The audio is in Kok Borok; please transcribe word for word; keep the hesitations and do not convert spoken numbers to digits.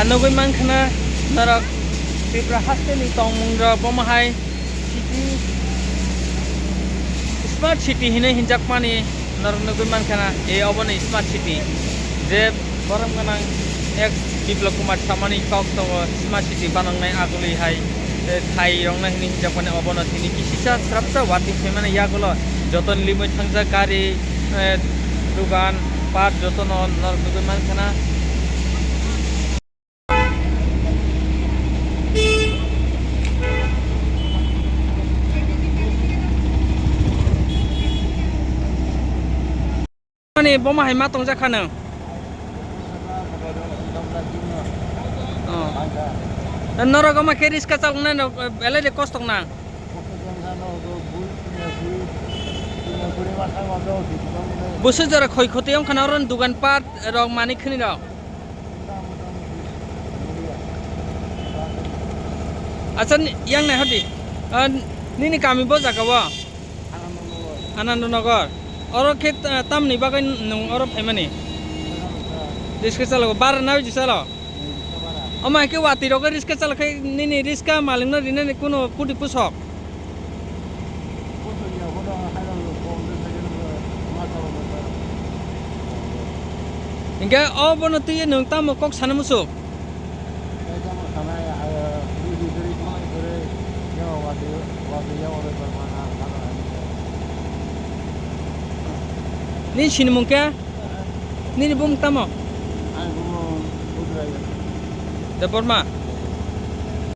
Nugwi mankha na norok Tripura haste ni tongmung rok bomo hai city, smart city hinwi hinjakmani norok nugwi mankha na, e obo ni smart city je borom gwnang ex Biplab Kumar samani kok tongo smart city banangnai aguli hai, e, khai rokna hinwi hinjakmani obo no tini kisisa srapsa watwi phaimani yagulo joto ni limwi thangjak gari, e, dugan park joto no norok nugwi mankha na. Ani bomo hai ma tongjak kha nwng. Oh. Norok omo khe riska chaloknai no belai de kostok na. Busu jora khoi khotwi wngkha na oro dugan pat rok manik khini rok. Acha, ni-, yang nai hodi. Ah, nini kami bo jaga o? Anandanagar. Oro khe, ah, tamni bagwi nwng oro phaimani? Riska chalo, bara nawi ji chalo? Omo hai khe watwi rok riska chalo khe nini riska malikno rinani kuno pudi pusok? Hinkhe obono twiwi nwng tamo kok sana muchuk? Nini sinimung khe? Nini bumung tamo? Debbarma?